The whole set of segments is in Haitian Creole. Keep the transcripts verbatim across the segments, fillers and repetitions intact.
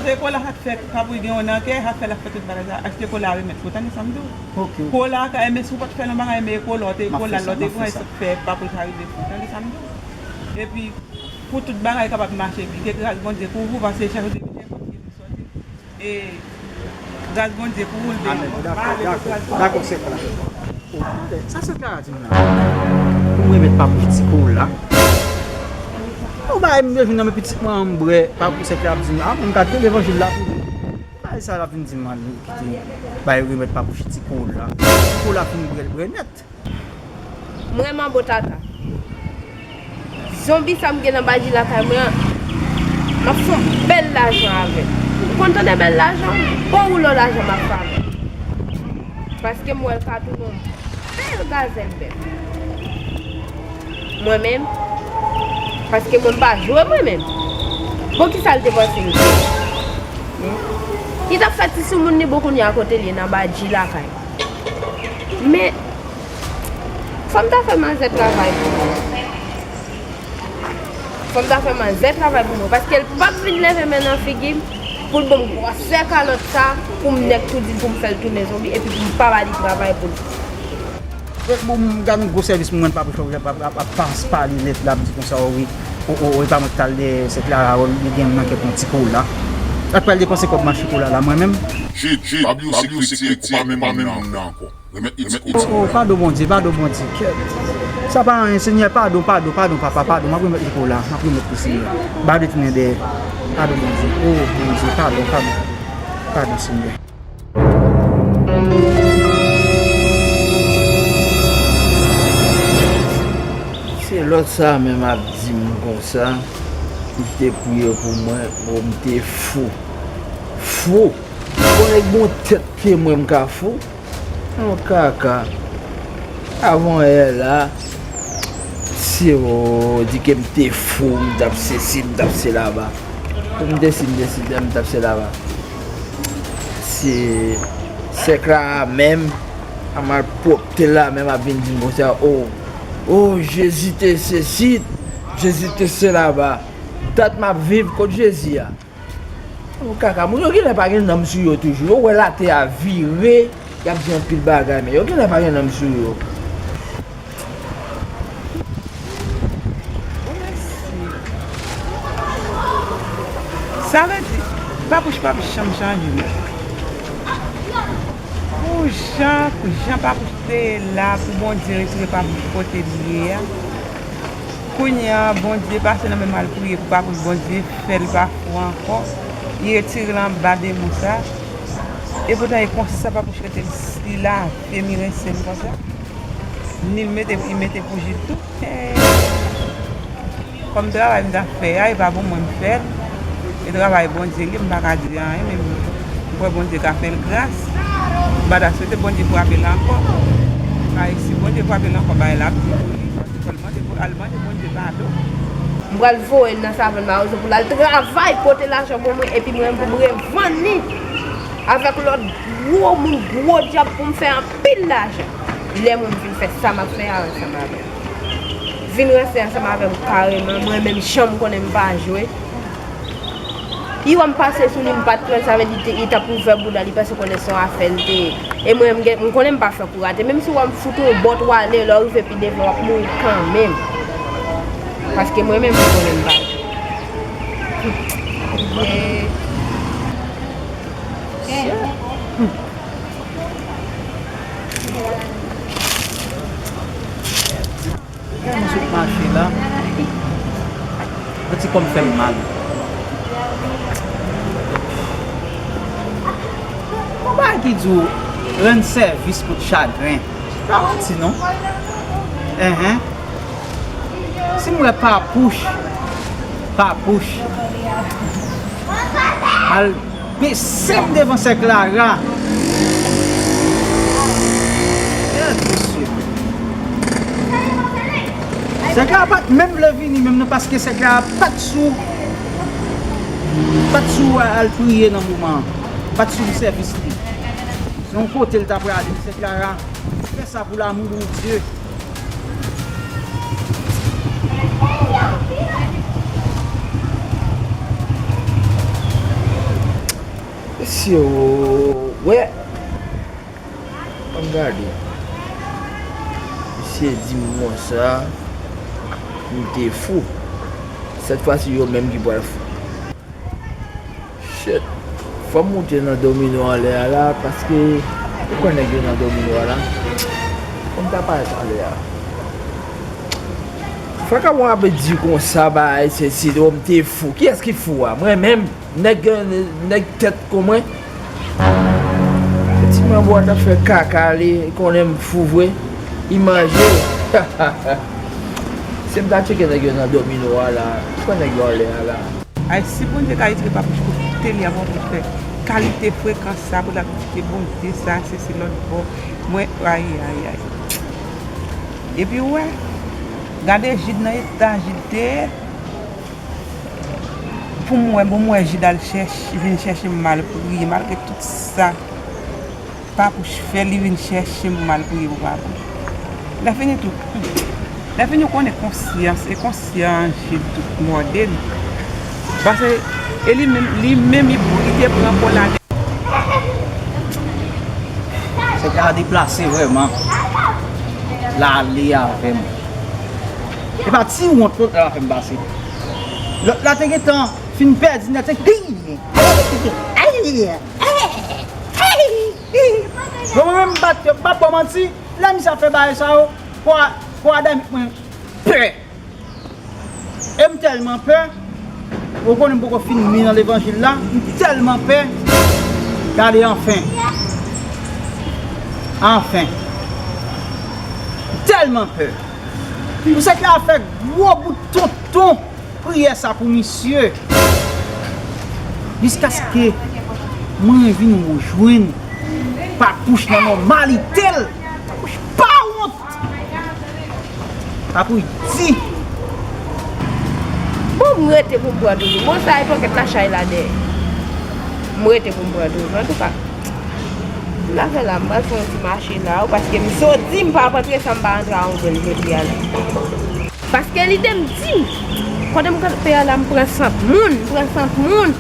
Se kola k ap fè Papouch gen yon nan kè, k ap fè l ap fè tout bagay sa. Achte kola remèt pou, tande sa m di w. Ok, ok. Kola ka, men si w pa t fè l yon bagay, men kola w te, kola l, w te pran, fè Papouch ka rive pou, tande sa m di w. Epi, pou tout bagay kapab mache byen, ke gras Bondye kouvri w, paske chak jou de biten kontinye pou sòti. E gras Bondye pou ou, l beni w. Amèn. Dakò, dakò, dakò, sè Clara. Sa sè Clara di m la. Pou m remèt Papouch ti kola. Yon bagay m bezwen nan men pitit mwen an, m bwè, Papouch, sè Clara ap di m, a, m ka tande levanjil la tou. Bagay sa l ap vin di m, al kite, bay remèt Papouch ti kola. Ti kola fin bwè, l bwè nèt. M renmen anbo tata. Zonbi sa m gen nan badji lakay mwen an, m ap fè yon bèl lajan avè l. Ou konn tande bèl lajan? Bon woulo lajan m ap fè avè l. Paske m wè l ka tounen yon bèl gazèl bèf. Mwen menm? Paske mwen m pa jwe mwen menm. Bon, kisa l te panse l te? Li t ap fè ti soumoun li bon, kounye a kote l ye nan badji lakay. Men, fò m ta fè manzè travay pou mwen. Fò m ta fè manzè travay pou mwen. Paske l p ap vin leve men nan figi m pou l ban m gwòsè kalòt sa pou m nèk tou di l pou m fè l tounen zonbi epi pou m pa ba li travay pou l. Bon, m gade yon gwo sèvis pou mwen, pa pou chòv, ap, ap, ap, ap pas pale lèt la, ap di konsa, o wi, o, o, o, e pa mwen ki t al dèyè sè Clara, o, li gen nan kè pou yon ti kola. L ap pral depanse kòb mache kola la, mwen menm. Jid, Jid, pa bliye w sekretè, ou pa menm moun nan ankò. Remèt li ti kola. O, o, padon Bondye, padon Bondye, kèt. Sa pa anyen, Senyè, padon, padon, padon, papa, padon, m ap remèt li kola, m ap remèt li, Senyè. M pa vle tounen dèyè. Padon Bondye, o, Bondye, padon, padon. Padon, Senyè. Se lòt sa menm ap di m konsa, li te priye pou mwen, bon, m te fou. Fou! Bon, nèg bon tèt pye mwen, m ka fou? Yon kaka. Avan yè la, si yo di ke m te fou, m t ap sesi, m t ap selaba. M te si, m te si, m t ap selaba. Se sèk la menm, a malpwòpte la menm ap vin di m konsa, o, o, Jezi te sesi, Jezi te selaba. Dat m ap viv kot Jezi a. Bon kaka, moun yo genlè pa gen nanm sou yo toujou. Yo wè latè a vire, y ap di anpil bagay, men yo genlè pa gen nanm sou yo. Bon, mèsi. Sa vle di, Papouch p ap janm chanje, non. Pou jan, pou jan Papouch te ye la, pou Bondye retire Papouch kote l ye a. Kounye a, Bondye pase nan men m al priye pou Papouch, Bondye fè l pa fou ankò. Li retire l anba demon sa. E poutan, e konsa Papouch rete, li lave m, li rense m konsa. Ni l mete, li mete pou Jid tou. Kòm travay m t ap fè a, e pa pou mwen m fè l. E travay Bondye li ye, m pa ka di anyen, men m kwè Bondye ka fè l gras. M pa ta swete Bondye frape l ankò. Paske si Bondye frape l ankò, bagay la ap di pou li. Paske fò l mande, al mande Bondye padon. M pral voye l nan savann mawozo pou l al travay, pote lajan pou mwen, epi mwen pou m revann li avèk lòt gwo moun, gwo djab pou m fè anpil lajan. Lè mwen m vin fè sa m ap fè a ansanm avè l. Vin ranse ansanm avè m kareman, mwen menm jan m konnen m pa jwe. Li wè m pase sou li, m pa t pran l, sa vle di te, li t ap ouvè bouda li, paske konnen se yon afè l te ye. E mwen, m gen, m konnen m pa fè kou rate. Menm si w wè m fout yon bòt w ale, lè w rive pi devan, w ap mouri kanmenm. Paske mwen menm, m konnen m pa. Lè m sot mache la, yon ti kò m fè m mal. Yon bagay ki di w rann sèvis kont chagren. Pa manti non. Enhen. Si m wè Papouch, Papouch al bese m devan sè Clara. Gad mesye. Sè Clara pa t menm vle vini menm non, paske sè Clara pa t sou, pa t sou al priye nan moman an. Pa t sou sèvis li. Se yon kote l ta prale, sè Clara. Fè sa pou lamou Bondye. Mesye, o, wè. Ann gade. Misye di m konsa, m te fou. Sèt fwa si yo menm ki pral fou. Shit. Fò m moute nan domino anlè a la, paske ou kwè nèg yo nan domino a la. Fò m ta parèt anlè a. Fò ka bon ap di konsa, bay, se si, o, m te fou. Kiyès ki fou a? Mwen menm? Nèg, nèg tèt kon mwen. Ti manbo a t ap fè kaka, li konnen m fou vre. Li manje. Se m ta tcheke nèg yo nan domino a la. Pran nèg yo anlè a la. Ay, si Bondye ka retire Papouch pou kite li a, Papouch fè kalite frekans sa pou l ap kite Bondye sa, se, se lòt bò. Mwen, ay, ay, ay. Epi w wè, gade Jid nan eta Jid te ye. Pou m wè, bon, m wè Jid al chèch, vin chèche m mal priye, malgre tout sa Papouch fè, li vin chèche m mal priye pou Papouch. Lè fini tou, lè fini ou konnen konsyans, e konsyans Jid tout mòde l. Paske, e li menm, li menm, li, li te pran kola. Se ka deplase vrèman. L ale avè m. E pa ti wont lòt la fè m pase. Lòt la te gentan fin pèdi nèt, te kriye. Bon, mwen menm m bat yo, m pa ba w manti. Lè misye ap fè bagay sa yo, pou a, pou a dèyè mwen pè. E m tèlman pè, ou konnen m poko fin mi nan levanjil la, m tèlman pè, gade anfen. Anfen. M tèlman pè. Pou sa ki a fè gwo bout tonton priyè sa pou misye. Jiskaske mwen vin jwenn Papouch nan nòmalite l. Papouch pa wont. Papouch di. Bon, m rete pou m pran toujou. Bon, sa e pòkèt la chay la dèyè. M rete pou m pran toujou. Antouka, m ta fè la, m pral fè yon ti mache la, wi, paske m sot di m p ap antre san m pa antre a yon grenn jodi a la. Paske li te m di, kote m kanpe a la, m pran sant moun, m pran sant moun.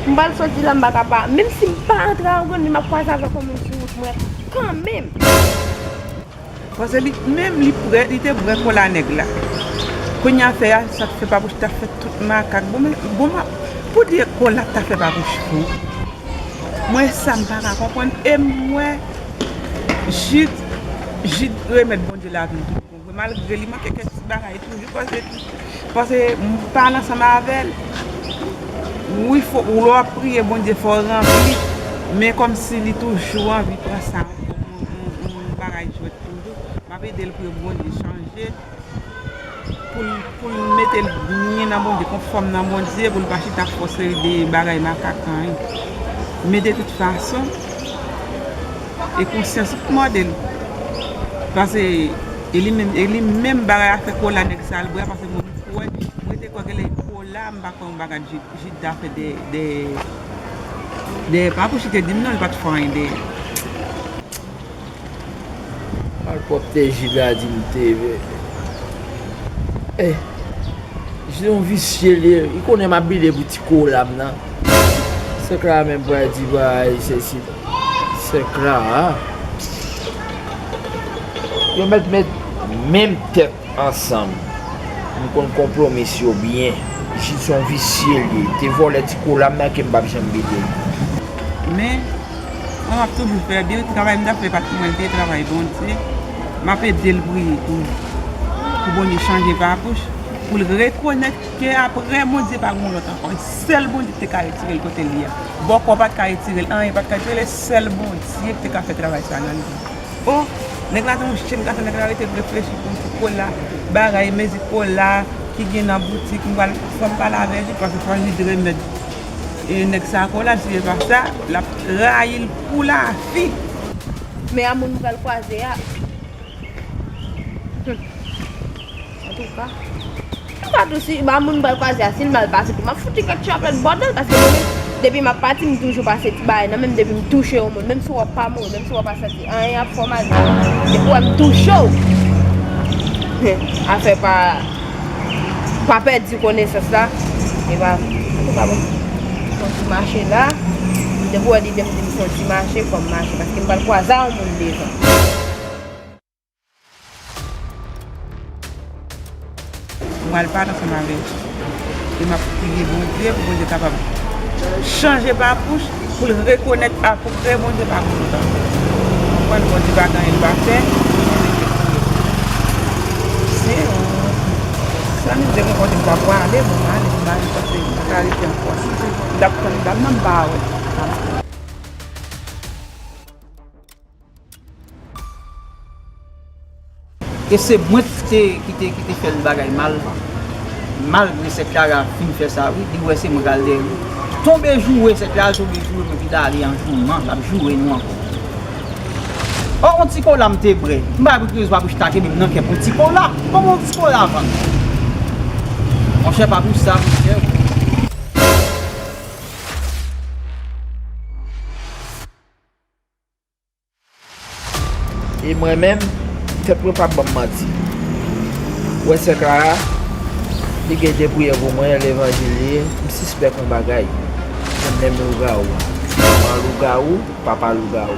M pral sot di la, m pa ka pa, menm si m pa antre a yon grenn, men m ap kwaze avèk yon moun sou wout mwen kanmenm. Paske li menm li prè, li te bwè kola nèg la. Kounye a fè a, sa k fè Papouch ta fè tout makak. Bon, men, bon, ma, pou di kola ta fè Papouch fou. Mwen sa m pa ka konprann. E m wè Jid, Jid remèt Bondye lavi l tout bon vre. Malgre li manke kèk ti bagay toujou, paske, paske m pale ansanm avè l. Wi, fò, lè w ap priye Bondye, fò w ranpli. Men kòmsi li toujou anvi pran sa yon, yon, yon, yon bagay jwèt toujou. M ap ede l pou Bondye chanje l. Pou l, pou l mete l byen nan Bondye, konfòm nan Bondye, pou l pa chita ap fè yon seri de bagay makak anyen. Men de tout fason, e konsyans tout mòde l. Paske, e li menm, e li menm bagay a fè kola nèg sa al bwè, paske mwen m kwè, mwen te kwè ke lè kola, m pa kwè yon bagay Jid, Jid ta fè de, de, de, pa pou chite di m non, li pa t fè anyen de. Malpwòpte Jid la di m te. Eh, Jid yon visye li ye. Li konnen m ap bile pou ti kola m nan. Sè Klara menm pral di bay sesi. Sè Klara. Yo mèt met menm tèt ansanm. M konn konpwomis yo byen. Jid se yon visye li ye. Te vòlè ti kola m nan ke m p ap janm bile l. Men, mwen m ap toujou fè byen. Travay m t ap fè pa t mwen, l te travay Bondye. M ap ede l priye tou. Pou Bondye chanje Papouch. Pou l rekonèt ke apre Bondye pa gen yon lòt ankò. E sèl Bondye ki te ka retire l kote l ye a. Bòkò pa t ka retire l, anyen pa t ka retire l, e sèl Bondye ki te ka fè travay sa nan li. O, nèg la te yon chen gason, nèg la rete reflechi pou m ti kola, bagay, mezi kola ki gen nan boutik, m pral, fò m pale avè Jid, paske fò Jid remèt, e, nèg sa kola, si se pa sa, l ap rayi l pou lavi. Men a moun m pral kwaze a. Hmm. Antouka, m pa tou si ba moun m pral kwaze a, si l mal pase tou, m ap fout li kèk chaplèt bòdèl, paske mwen menm, depi m ap pati, m toujou pase ti bagay nan men m, depi m touche yon moun, menm si w ap pa mouri, menm si w ap pa santi anyen ap fè w mal, depi w wè m touche w, afè pa, pa pèdi konesans la, e pa, antouka, bon, fò m mache la. Depi w wè lide m di m fè yon ti mache, fò m mache, paske m pral kwaze a yon moun devan. Mwen al pale ansanm avè l. E m ap priye Bondye pou Bondye kapab chanje Papouch, pou l rekonèt apre Bondye pa kontan. Konprann? Bondye pa gen anyen l pa fè. Se, sa nou te gen kote m ta pwale, bon, m ale, m ale, paske m pa ka rete ankò. M t ap tann dam nan, m pa wè. E se mwen ki te, ki te, ki te fè l bagay mal. Malgre sè Clara fin fè sa, wi, li wè se mwen k al dèyè l. Tonbe joure, sè Clara tonbe joure, epi l ale an joureman, l ap joure nou ankò. O, yon ti kola m te bwè. M pa konn ki rezon Papouch ta kenbe m nan kè pou yon ti kola. Kòman yon ti kola vann? Monchè, Papouch sa, monchè. E mwen menm, tèt mwen p ap ban m manti. Ou wè sè Clara, li gen de priyè pou mwen, levanjil li ye, m sispèk yon bagay. Menm lougawou. Manman lougawou, papa lougawou.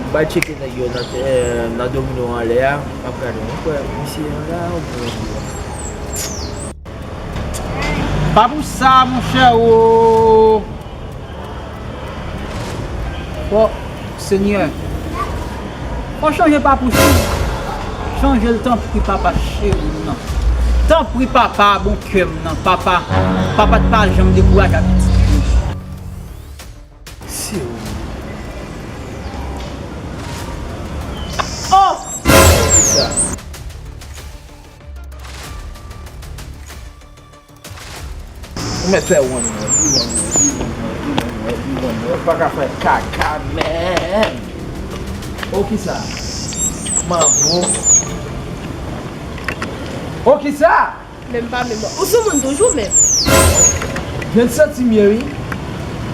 M bay tcheke nèg yo nan, eh, nan domino anlè a, m ap gade, m kwè misye anlè a, oubyen li a. Papouch sa, monchè, o! Fò, Senyè, fò chanje Papouch wi. Chanje l, tanpri, papa cheri m nan. Tanpri, papa, bon kè m nan, papa. Papa t pa janm dekouraje ak pitit li. Si w. Oh! Sa. Ou mèt fè one way, one way, one way, one way, one way. Ou pa ka fè kaka menm. O kisa? Manbo. O kisa? Menm pa menm. Ou sou moun toujou menm. Vin santi m ye wi.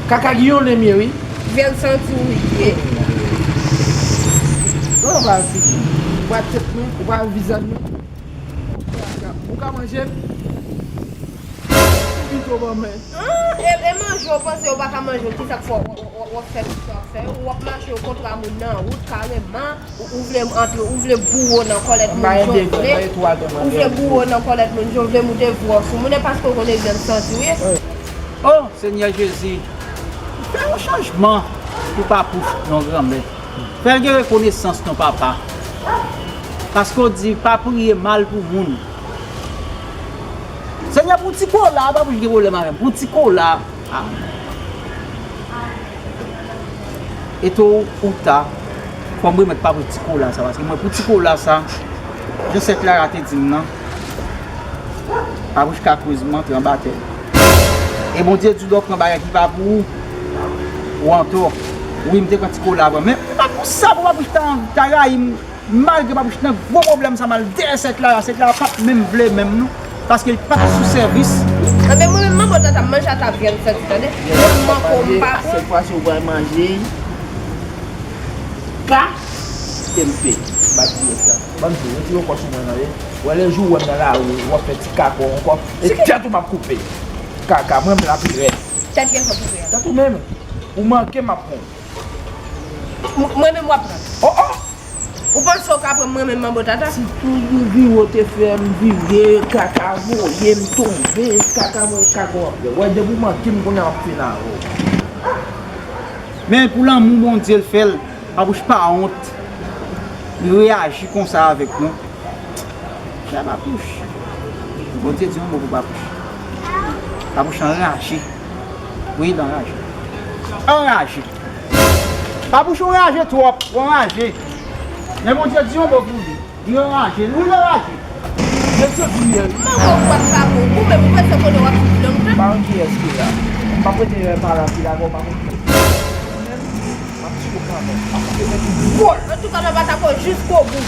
Kaka giyonnen m ye wi. Vin santi w ye. Non, ou pa fini. Ou pa tèt mwen, ou pa vizaj mwen. Ou ka manje m? Ou pito ban men. Ah, e, e manje w panse ou pa ka manje w, kisa k fè w, w, w, w ap fè tout sa w ap fè yo? W ap mache yo kontra moun nan wout kareman, ou, ou vle antre, ou vle boure w nan kòlèt moun jan w vle, ou vle boure w nan kòlèt moun jan w vle, moute vwò sou moun, e paske w konnen vyann santi w ye. Oh, Senyè Jezi, fè yon chanjman pou Papouch non granmè. Fè l gen rekonesans non papa. Paske w di pa priye mal pou moun. Senyè, pou ti kola, pa pou gen pwoblèm avè m. Pou ti kola. Ah. E to ou ta, fò m remèt pa pou ti kola sa, paske mwen pou ti kola sa, jan sè Clara te di m nan, Papouch ka koz m antre anba tè. E Bondye di w lè w pran bagay ki pa pou ou, ou antò. Wi, m te pran ti kola vre, men pa pou sa pou Papouch ta, ta rayi m. Malgre Papouch nan gwo pwoblèm sa, m al dèyè sè Clara, sè Clara p ap menm vle menm non, paske li p ap sou sèvis. Anben mwen menm manbo tata m manje ata vyann santi tande. Mwen manko m pa bon. Sèl fwa si w pral manje, ka, te m pe. M ap di w sa. Ban m di w, retire kò sou mwen nan ye. Wè lè jou w wè m nan lari, w ap fè ti kakò ankò. E tèt ou m ap koupe. Kaka, mwen m la pi rèd. Tèt gen fò koupe a. Tèt ou menm. Ou manke m ap pran. M-, mwen menm w ap pran. Oh, oh! Ou panse w ka pran mwen menm manbo tata? Si tou yon vire w te fè m vire, kaka voye m tonbe, kaka voye kaka w ap fè. Wè, depi w manke m kounye a w ap fini avè w. Men pou lanmou Bondye l fè l, Papouch pa wont. Li reyaji konsa avèk nou. Chè Papouch. Bondye di yon mo pou Papouch. Papouch anraje. Wi, l anraje. Anraje. Papouch ou anraje twòp, ou anraje. Men Bondye di yon mo pou li. Li anraje, wi, l anraje. Mesye di li. Manman w pa t ka bon, ou menm ou bezwen konnen w ap sou bidon tan. Pa yon kiyès ki la. M pa prete yon pale anpil avè w, pa konn. M ap di w kanmenm. M ap koupe tèt ou dwòl. Antouka, m ap atake w jiskobou.